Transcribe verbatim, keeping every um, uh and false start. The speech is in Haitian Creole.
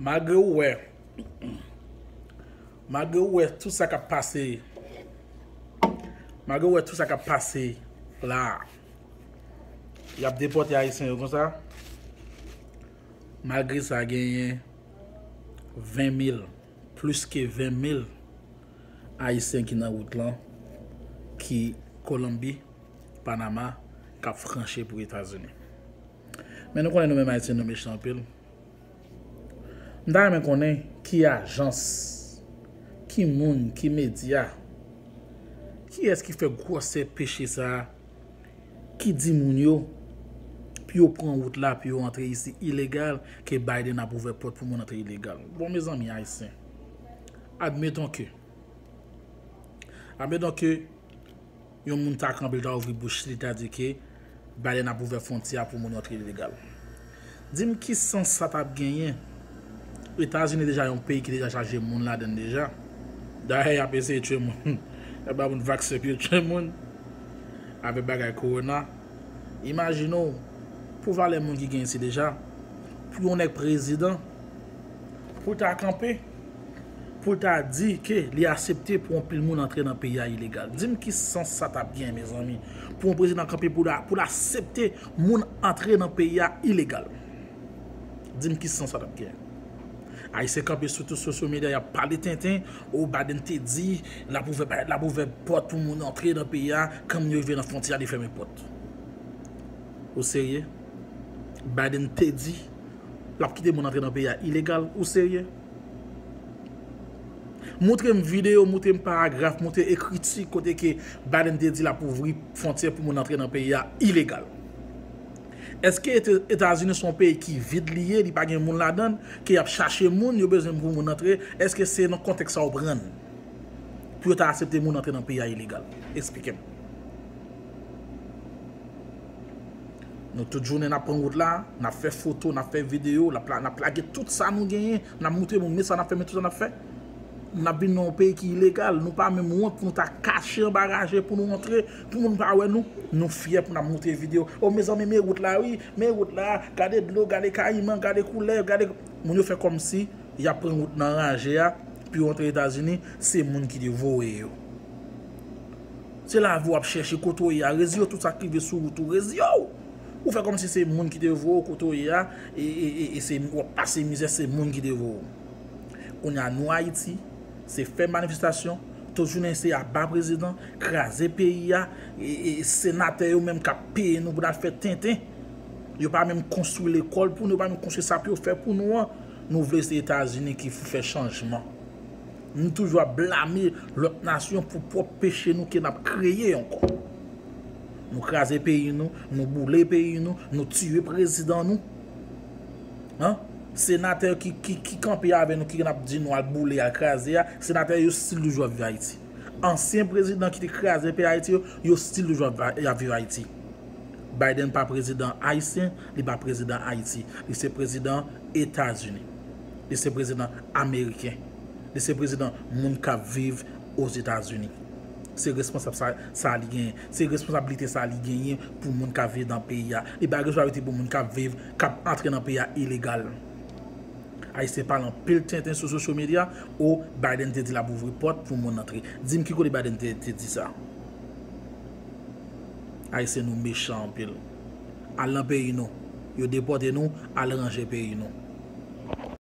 Malgre ou wè, malgre ou wè tout sa k ap pase, malgre ou wè tout sa k ap pase la, y ap depòte Ayisyen yo konsa, malgre sa, genyen ven mil, plis ke ven mil Ayisyen ki nan wout lan, ki Kolonbi, Panama, k ap franchi pou Etazini. Men nou konnen nou menm Ayisyen nou mechan anpil. M ta renmen konnen ki ajans, ki moun, ki medya, kiyès ki fè gwosè peche sa a, ki di moun yo pou yo pran wout la, pou yo antre isi ilegal, ke Biden ap ouvè pòt pou moun antre ilegal. Bon, mezanmi, Ayisyen, admeton ke, admeton ke yon moun ta kanpe, l ta ouvri bouch li, li ta di ke Biden ap ouvè fwontyè a pou moun antre ilegal. Di m ki sans sa t ap genyen? Etazini deja yon peyi ki deja chaje moun ladan l deja. Dayè, y ap eseye tchwe moun. Y ap ba moun vaksen pou yo tchwe moun. Avèk bagay kowona. Imajine w, pou valè moun ki gen isi deja, pou yon nèg prezidan, pou l ta kanpe, pou l ta di ke li aksepte pou yon pil moun antre nan peyi a ilegal. Di m ki sans sa t ap gen, mezanmi, pou yon prezidan kanpe pou l a-, pou l aksepte moun antre nan peyi a ilegal. Di m ki sans sa t ap gen. Ayisyen kanpe sou tout social media, y ap pale tenten. O, Biden te di l ap ouvè, l ap ouvè pòt pou moun antre nan peyi a. Kanmenm yo rive nan fwontyè a, li fèmen pòt. Ou serye? Biden te di l ap kite moun antre nan peyi a ilegal. Ou serye? Montre m videyo, montre m paragraf, montre ekriti kote ke Biden te di l ap ouvri fwontyè pou moun antre nan peyi a ilegal. Èske Eta-, Etazini se yon peyi ki vid li ye, li pa gen moun ladan l, ke y ap chache moun, yo bezwen pou moun antre? Èske se nan kontèks sa w pran l pou yo ta aksepte moun antre nan peyi a ilegal? Esplike m. Nou tout jounen n ap pran wout la, n ap fè foto, n ap fè videyo, n ap la-, n ap lage tout sa nou genyen, n ap montre moun, men sa n ap fè, men tout sa n ap fè. N ap vin nan yon peyi ki ilegal, nou pa menm wont pou nou ta kache anba raje pou nou antre, pou moun pa wè nou. Nou fyè pou n ap montre videyo. O, mezanmi, men wout la, wi, men wout la, gade dlo, gade kayiman, gade koulèv, gade. Moun yo fè kòmsi y ap pran wout nan raje a pou yo antre Etazini, se moun ki te voye yo. Se lavi w ap chèche, kote w ye a, reziye w, tout sa k rive sou wout ou, reziye w. Ou fè kòmsi se moun ki te voye w kote w ye a, e, e, e, e se, w ap pase mizè, se moun ki te voye w. Kounye a, nou Ayiti, se fè manifestasyon, tout jounen se aba prezidan, kraze peyi a, e, e, e senatè yo menm k ap peye nou pou n al fè tenten. Yo pa menm konstwi lekòl pou nou, yo pa menm konstwi sa pou yo fè pou nou an. Nou vle se Etazini ki pou fè chanjman. Nou toujou ap blame lòt nasyon pou pwòp peche nou ke n ap kreye ankò. Nou kraze peyi nou, nou boule peyi nou, nou tiye prezidan nou. Hein? Senatè ki, ki, ki kanpe avè nou, ki n ap di nou al boule, al kraze a, senatè yo still toujou ap viv Ayiti. Ansyen prezidan ki te kraze peyi Ayiti yo, yo still toujou ap va-, ap viv Ayiti. Biden pa prezidan ayisyen, li pa prezidan Ayiti. Li se prezidan Etazini. Li se prezidan ameriken. Li se prezidan moun k ap viv Ozetazini. Se responsab sa, sa li genyen. Se responsablite sa li genyen pou moun k ap viv nan peyi a. Li pa gen responsablite pou moun k ap viv, k ap antre nan peyi a ilegal. Ayisyen pale anpil tenten sou social media. O, Biden te di l ap ouvri pòt pou moun antre. Di m ki kote Biden te, te di sa? Ayisyen, nou mechan anpil. Al nan peyi nou. Yo depòte nou, al ranje peyi nou.